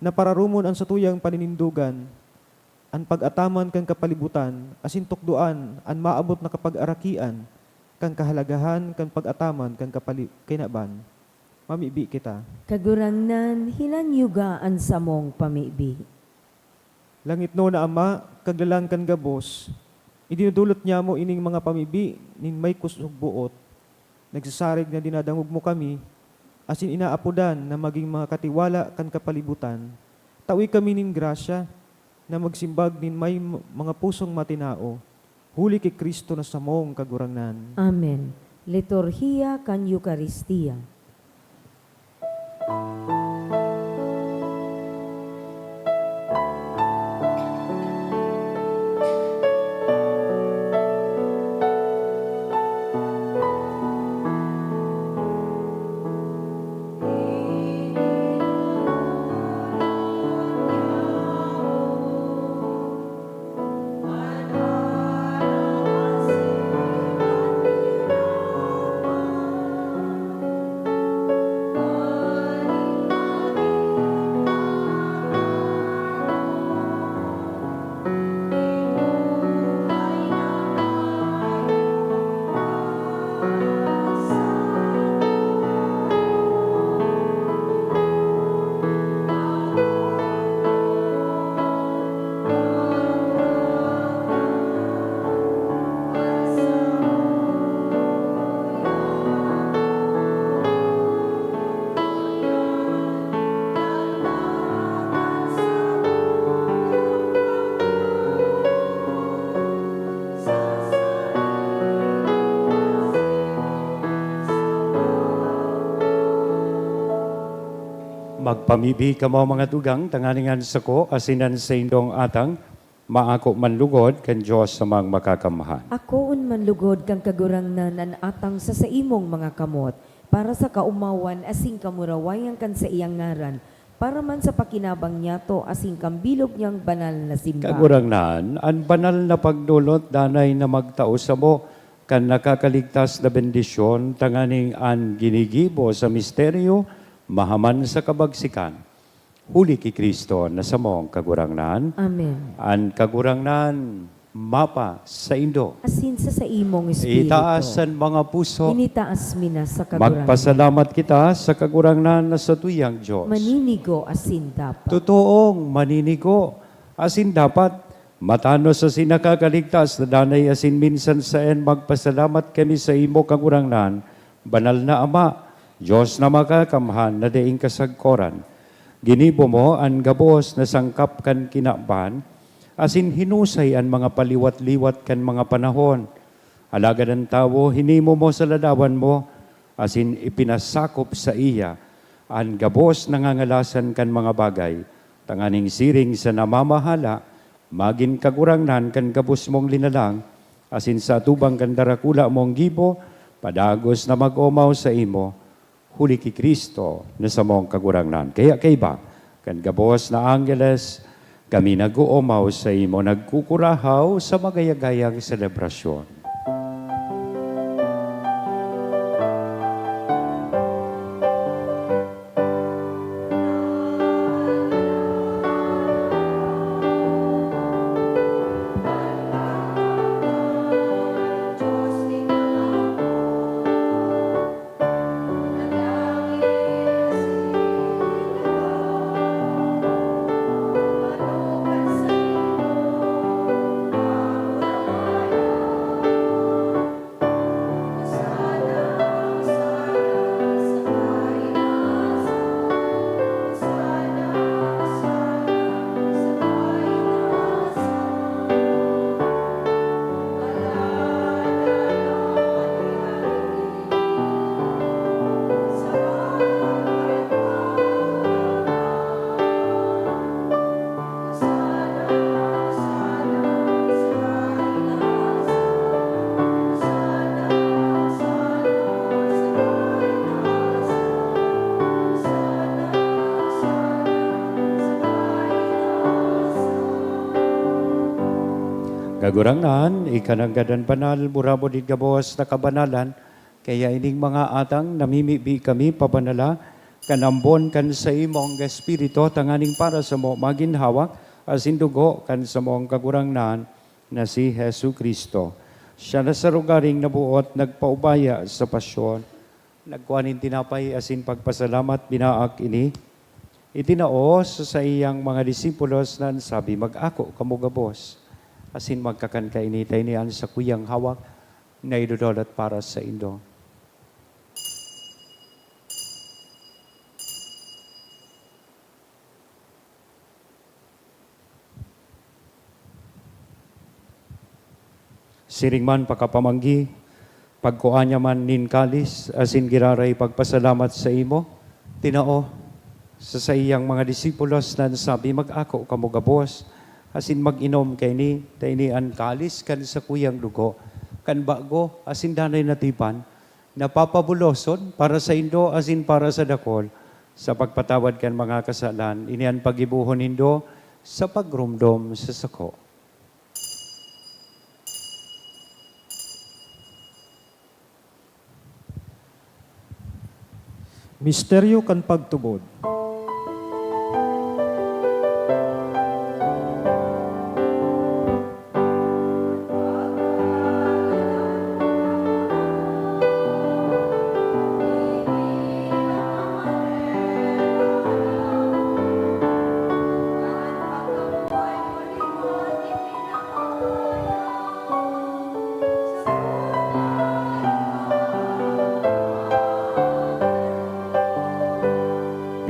na pararomon an satuyang paninindogan, an pag-ataman kan kapalibutan, asin tukdoan an maabot na kapag-arakian kan kahalagahan kan pag-ataman kan kapali-, kinaban, mamibi kita. Kagurangnan, hinanyuga an samong pamibi. Langitnon na Ama, Kaglalang kan gabos, idinudulot niamo ining mga pamibi nin may kusog boot. Nagsasarig na dinadangog mo kami, asin inaapodan na magin mga katiwala kan kapalibutan. Tawi kami nin grasya na magsimbag nin may m-, mga pusong matinao, huli ki Cristo na samong Kagurangnan. Amen. Liturhiya kan Eukaristia. Magpamibi kamo, mga tugang, tanganing an sako asin an saindong atang maako man lugod kan Dios Amang Makakamhan. Akoon man lugod kan Kagurangnan an atang sa saimong mga kamot, para sa kaomawan asin kamurawayan kan saiyang ngaran, para man sa pakinabang niyato asin kan bilog niyang banal na simbahan. Kagurangnan, an banal na pagdolot danay na magtao samo kan nakakaligtas na bendisyon, tanganing an ginigibo sa misteryo mahaman sa kabagsikan. Huli ki Cristo na samong Kagurangnan. Amen. An Kagurangnan mapa saindo. Asin sa saimong espiritu. Itaas an mga puso. Initaas mi na sa Kagurangnan. Magpasalamat kita sa Kagurangnan na satuyang Dios. Maninigo asin dapat. Totoong maninigo asin dapat. Matanos asin nakakaligtas na danay asin minsan saen magpasalamat kami saimo, Kagurangnan, Banal na Ama, Dios na Makakamhan na daing kasagkoran. Ginibo mo an gabos na sangkap kan kinaban, asin hinusay an mga paliwat-liwat kan mga panahon. Alagad an tawo hinimo mo sa ladawan mo, asin ipinasakop saiya an gabos na ngangalasan kan mga bagay, tanganing siring sa namamahala, magin kagurangnan kan gabos mong linalang, asin sa atubang kan darakula mong gibo, padagos na mag-omaw saimo, huli ki Cristo na samong Kagurangnan. Kaya kaiba kan gabos na anggeles, kami nag-oomaw saimo, nagkukurahaw sa magayagayang selebrasyon. Kagurangnan, ika nanggad an banal, burabod nin gabos na kabanalan, kaya ining mga atang namimibi kami pabanala kan ambon kan saimong Espiritu, tanganing para samo magin hawak asin dugo kan samong Kagurangnan na si Jesu-Cristo. Siya na sa lugaring naboot nagpaubaya sa pasyon. Nagkua nin tinapay asin pagpasalamat, binaak ini, itinao sa saiyang mga disipulos na an sabi, "Mag-ako kamo gabos, asin magkakan kaini ta ini an sakuyang hawak na idodolot para saindo." Siring man pakapamanggi, pagkua niya man nin kalis asin giraray pagpasalamat saimo, tinao sa saiyang mga disipulos na sabi, "Mag-ako kamo gabos asin mag-inom kaini, ta ini an kalis kan sakuyang dugo kan bago asin danay na tipan, na papabuloson para saindo asin para sa dakul sa pagpatawad kan mga kasalan. Ini an paggibohon nindo sa pagromdom sa sako." Misteryo kan pagtubod.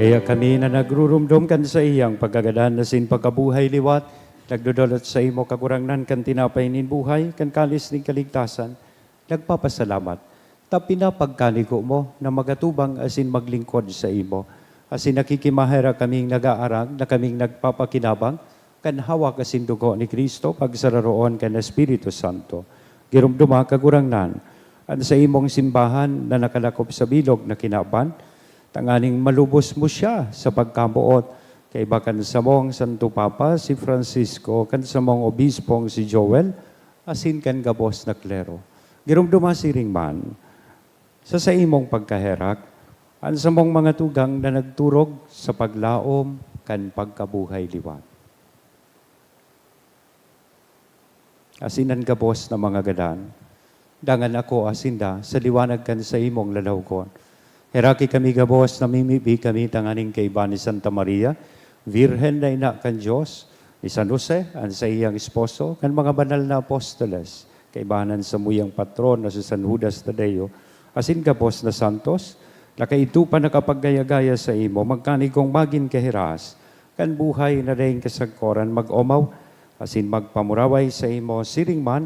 Kaya kami na nagrurumdom kan saiyang pagkagadan asin pagkabuhay liwat, nagdodolot saimo, Kagurangnan, kan tinapay nin buhay, kan kalis nin kaligtasan, nagpapasalamat ta pinapagkanigo mo na magatubang asin maglingkod saimo. Asin nakikimaherak kaming nag-aarag na kaming nagpapakinabang kan hawak asin dugo ni Cristo, pagsararoon kan Espiritu Santo. Giromdoma, Kagurangnan, an saimong simbahan na nakalakop sa bilog na kinaban, tanganing malubos mo siya sa pagkamoot, kaiba kan samong Santo Papa, si Francisco, kan samong Obispong si Joel, asin kan gabos na klero. Giromdoma siring man, sa saimong pagkaherak, an samong mga tugang na nagturog sa paglaom kan pagkabuhay liwat. Asin an gabos na mga gadan, dangan akoa sinda sa liwanag kan saimong lalawgon. Heraki kami gabos, namimibi kami tanganing kaiba ni Santa Maria, Birhen na ina kan Dios, ni San Jose, an saiyang esposo, kan mga banal na apostoles, kaibahan an samuyang patron na si San Judas Tadeo, asin gabos na santos, na kaidto pa nakapaggaya-gaya saimo, magkanigong magin kahiras kan buhay na daing kasagkoran, mag-omaw asin magpamuraway saimo siring man,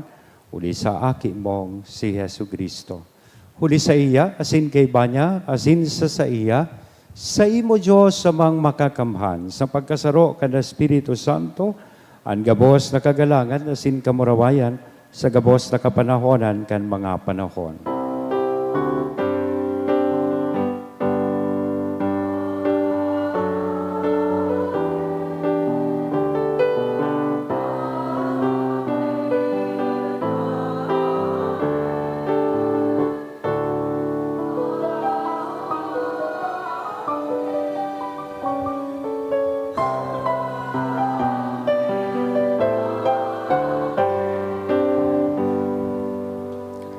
huli sa Aki mong si Jesu-Cristo. Huli saiya, asin kaiba niya, asin sa saiya, saimo, Dios, Amang Makakamhan, sa pagkasaro kan Espiritu Santo, an gabos na kagalangan asin kamurawayan sa gabos na kapanahonan kan mga panahon.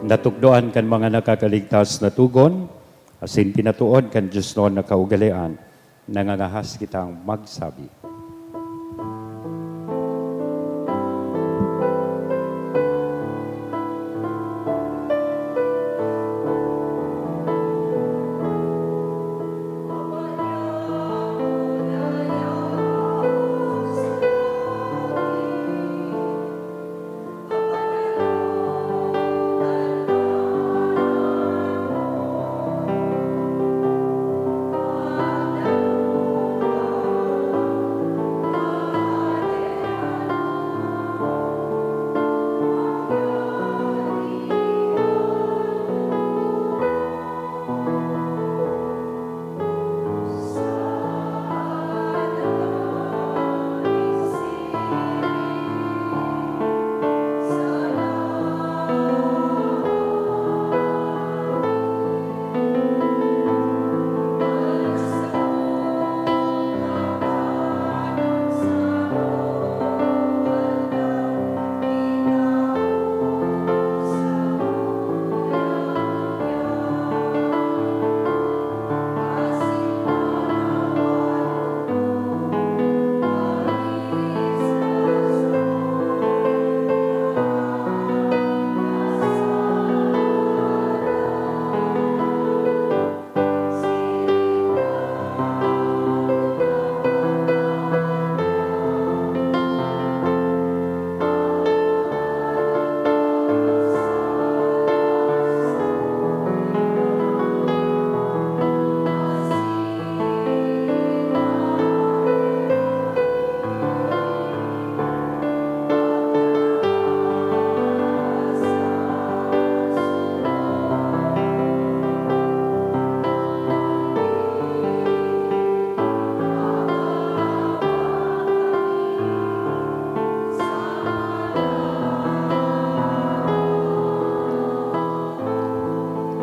Natukdoan kan mga nakakaligtas na togon, asin pinatood kan diosnon na kaugalean, nangangahas kitang magsabi.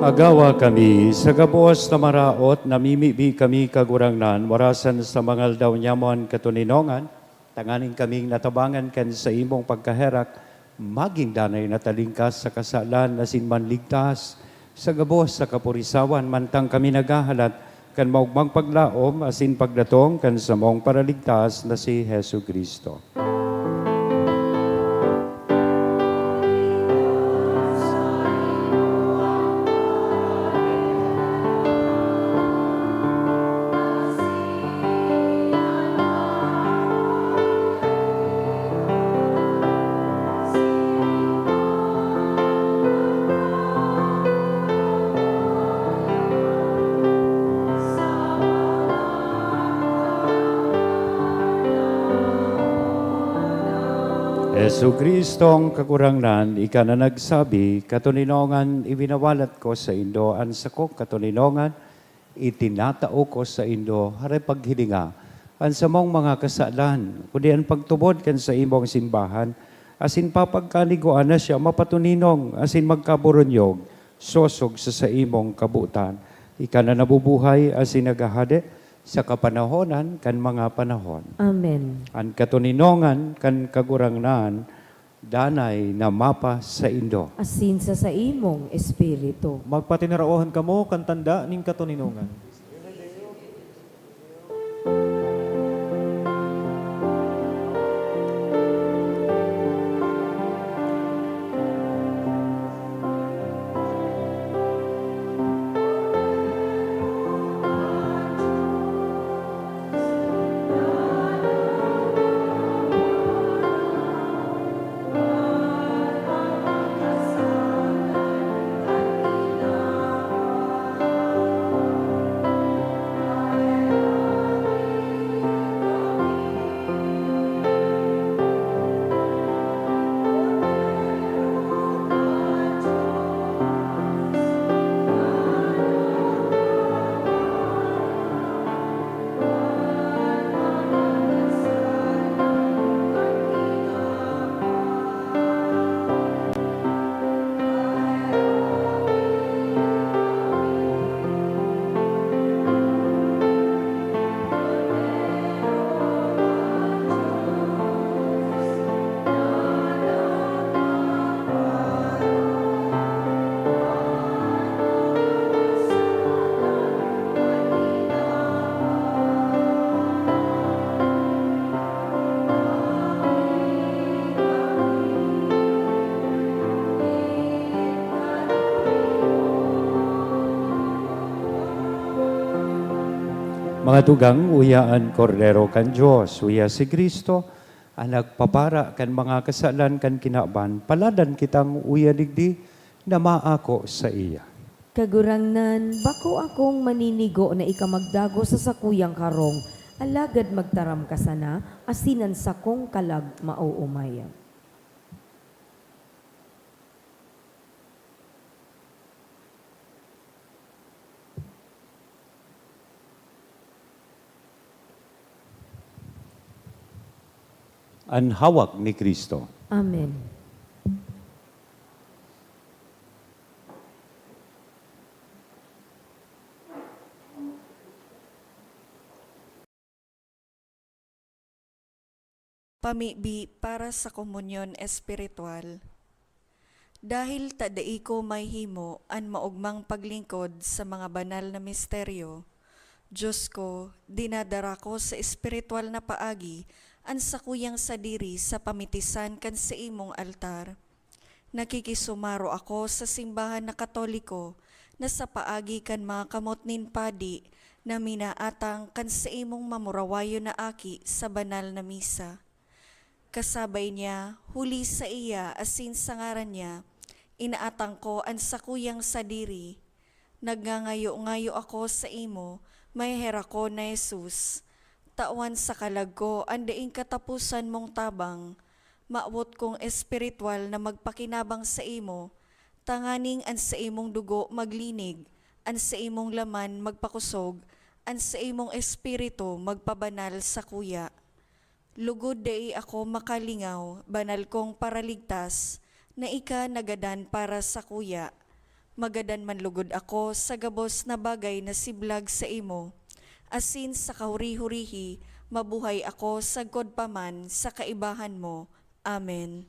Agawa kami sa gabos na maraot, namimibi kami, Kagurangnan, warasan sa mga aldaw nyamo an katoninongan, tanganing kaming natabangan kan saimong pagkaherak, magin danay na talingkas sa kasalan asin manligtas sa gabos sa kapurisawan, mantang kami naghahalat kan maogmang paglaom asin pagdatong kan samong Paraligtas na si Jesu-Cristo. Jesu-Cristong Kagurangnan, ika na nagsabi, "Katoninongan iwinawalat ko saindo, an sakong katoninongan itinatao ko saindo." Haray paghilinga an samong mga kasalan, kundi an pagtubod kan saimong simbahan, asin papagkaliguan na siya mapatoninong asin magkaburunyog sosog sa saimong kabotan. Ika na nabubuhay asin naghahade sa kapanahonan kan mga panahon. Amen. An katoninongan kan Kagurangnan danay na mapasaindo. Asin sa saimong espiritu. Magpatinaraohan kamo kan tanda nin katoninongan. Mga tugang, uya an Kordero kan Dios, uya si Cristo, an nagpapara kan mga kasalan kan kinaban. Paladan kitang uya digdi na maako saiya. Kagurangnan, bako akong maninigo na ika magdagos sa sakuyang karong, alagad magtaram ka sana, asin an sakong kalag maoomay. An hawak ni Cristo. Amen. Pamibi para sa komunyon espiritual. Dahil ta dai ko mahimo an maogmang paglingkod sa mga banal na misteryo, Dios ko, dinadara ko sa espiritual na paagi an sakuyang sadiri sa pamitisan kan saimong altar. Nakikisumaro ako sa simbahan na Katoliko na sa paagi kan mga kamot nin padi na minaatang kan saimong mamurawayon na aki sa banal na misa. Kasabay niya, huli saiya asin sa ngaran niya, inaatang ko an sakuyang sadiri. Nagngangayo-ngayo ako saimo, maheherakon na Jesus. Tawan sa kalag ko an daing kataposan mong tabang. Mawot kong espirituwal na magpakinabang saimo, tanganing an saimong dugo maglinig, an saimong laman magpakosog, an saimong espiritu magpabanal sakuya. Lugod dai ako makalingaw, banal kong Paraligtas, na ika nagadan para sakuya. Magadan man lugod ako sa gabos na bagay na siblag saimo, asin sa kahuri-hurihi mabuhay ako sagkod pa man sa kaibahan mo. Amen.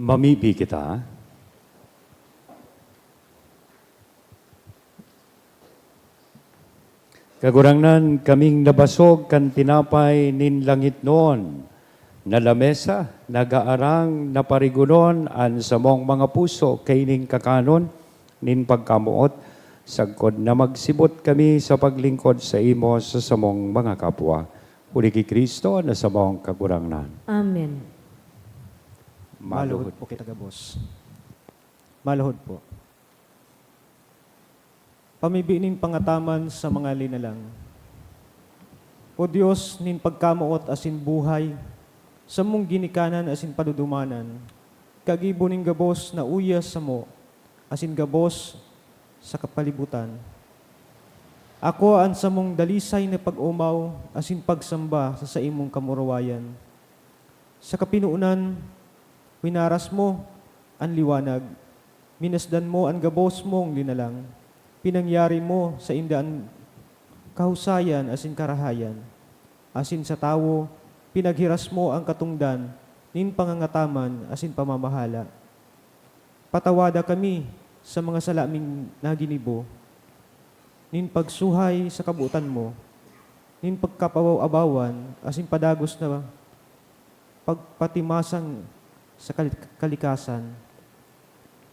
Mamibi kita. Kagurangnan, kaming nabasog kan tinapay nin langitnon na lamesa, nagaarang na parigonon an samong mga puso kaining kakanon nin pagkamoot, sagkod na magsibot kami sa paglingkod saimo sa samong mga kapwa. Huli ki Cristo na samong Kagurangnan. Amen. Maluhod po kita gabos. Maluhod po. Pamibi nin pangataman sa mga linalang. O Dios nin pagkamoot asin buhay, samong ginikanan asin padudumanan, kagibo nin gabos na uya samo asin gabos sa kapalibutan. Akoa an samong dalisay na pag-omaw asin pagsamba sa saimong kamurawayan. Sa kapinonan, winaras mo an liwanag, minasdan mo an gabos mong linalang, pinangyari mo sainda an kahusayan asin karahayan, asin sa tawo, pinaghiras mo an katongdan nin pangangataman asin pamamahala. Patawada kami sa mga sala ming naginibo, nin pagsuhay sa kabotan mo, nin pagkapabaw-abawan asin padagos na pagpatimasang sa kali-, kalikasan,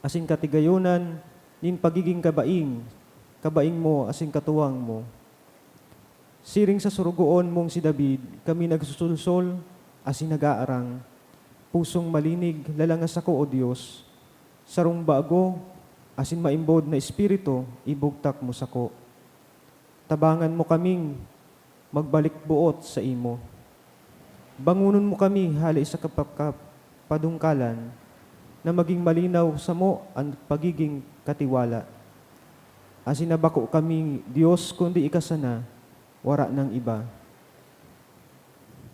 asin katigayonan nin pagigin kabaing, kabaing mo asin katuwang mo. Siring sa sorogoon mong si David, kami nagsusulsol asin nag-aarang. Pusong malinig, lalanga sako, O Dios. Sarong bago asin maimbod na espiritu, ibugtak mo sako. Tabangan mo kaming magbalik boot saimo. Bangonon mo kami hale sa kapakapadungkalan, na magin malinaw samo an pagigin katiwala. Asin na bako kami Dios kundi ika sana, wara nang iba.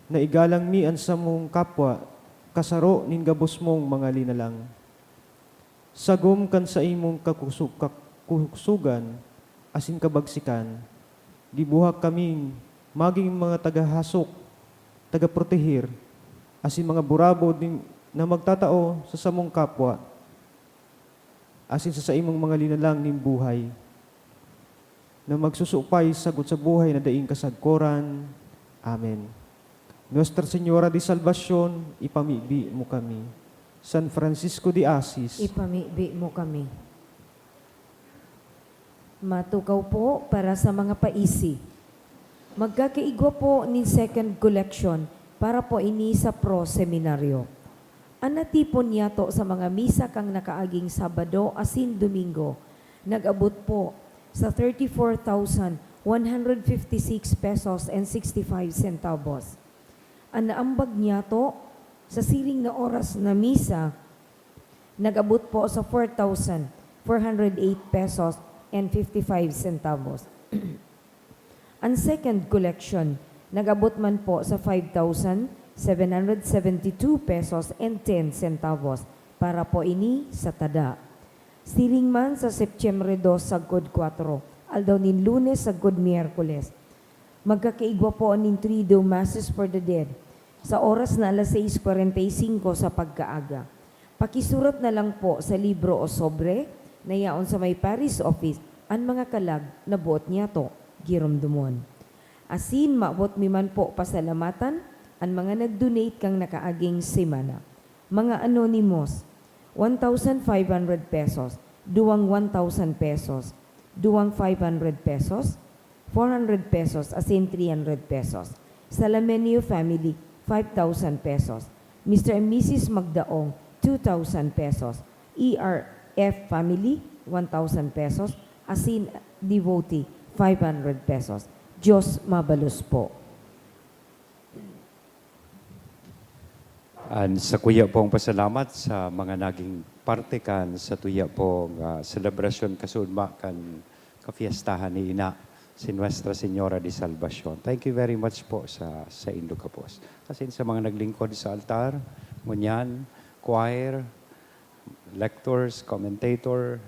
Na igalang mi an samong kapwa, kasaro nin gabos mong mga linalang. Sagom kan saimong kakusog-, kakusogan asin kabagsikan, gibuhak kaming magin mga tagahasok, tagaproteher, asin mga burabod nin, na magtatao sa samong kapwa, asin sa saimong mga linalang nin buhay, na magsusupay sagot sa buhay na daing kasagkoran. Amen. Nuestra Señora de Salvacion, ipamibi mo kami. San Francisco de Asis. Ipamibi mo kami. Matukaw po para sa mga paisi. Magkakaigwa po nin second collection para po ini sa Pro Seminaryo. An natipon niyato sa mga misa kan nakaaging Sabado asin Domingo, nag-abot po sa thirty-four thousand one hundred fifty-six pesos and sixty-five centavos. An naambag niyato sa siring na oras na misa, nag-abot po sa four thousand four hundred eight pesos and fifty-five centavos. An second collection, nag-abot man po sa five thousand seven hundred seventy-two pesos and ten centavos para po ini sa tada. Siring man sa Setyembre dos sagkod kwatro, aldaw nin Lunes sagkod Miyerkules, magkakaigwa po nin Triduum Masses for the Dead sa oras na alas sais kwarenta y singko sa pagkaaga. Pakisurat na lang po sa libro o sobre na yaon sa may parish office an mga kalag na boot niyato giromdomon. Asin maabot mi man po pasalamatan an mga nag-donate kan nakaaging semana. Mga anonymous, one thousand five hundred pesos, duwang one thousand pesos, duwang five hundred pesos, four hundred pesos, asin three hundred pesos. Salamenio family, five thousand pesos. Mister and Missus Magdaong, two thousand pesos. E R F family, one thousand pesos. Asin devotee, five hundred pesos. Diyos mabalos po. An sakuya pong pasalamat sa mga naging parte kan satuya pong, ah, selebrasyon kasunma kan kafiestahan ni Ina, si Nuestra Señora de Salvacion. Thank you very much po sa, saindo gabos. Asin sa mga naglingkod sa altar, ngunyan, choir, lectors, commentator,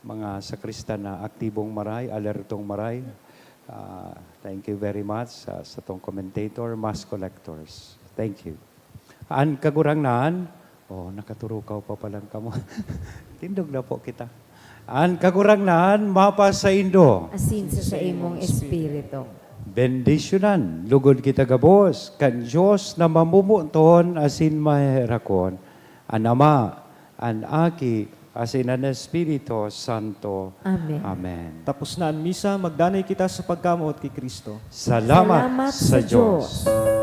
mga sakristan na aktibong maray, alertong maray. Ah, thank you very much sa, satong commentator, mass collectors. Thank you. An Kagurangnan, oh, nakaturukaw pa palan kamo. Tindog na po kita. An Kagurangnan, mapasaindo. Asin sa saimong espiritu. Bendisyonan, lugod kita gabos, kan Dios na mamomoton asin maherakon, an Ama, an Aki, asin an Espiritu Santo. Amen. Amen. Tapos na an misa, magdanay kita sa pagkamoot ki Cristo. Salamat, Salamat sa sa Diyos. Diyos.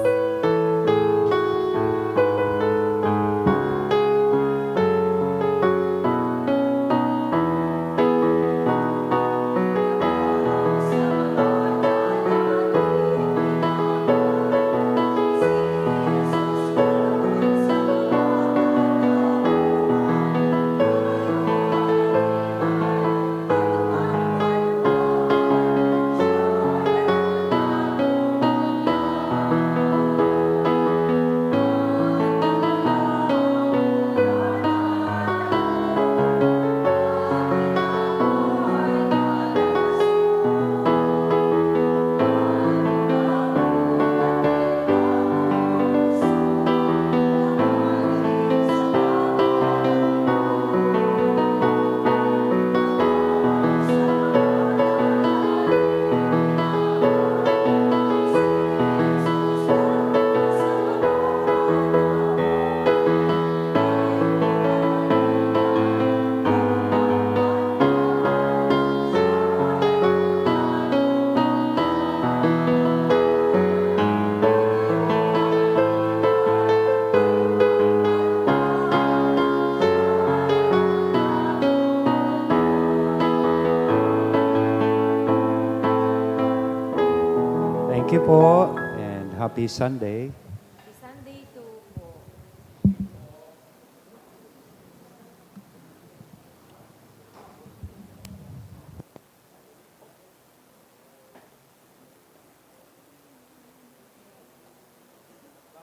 Thank you po and happy Sunday.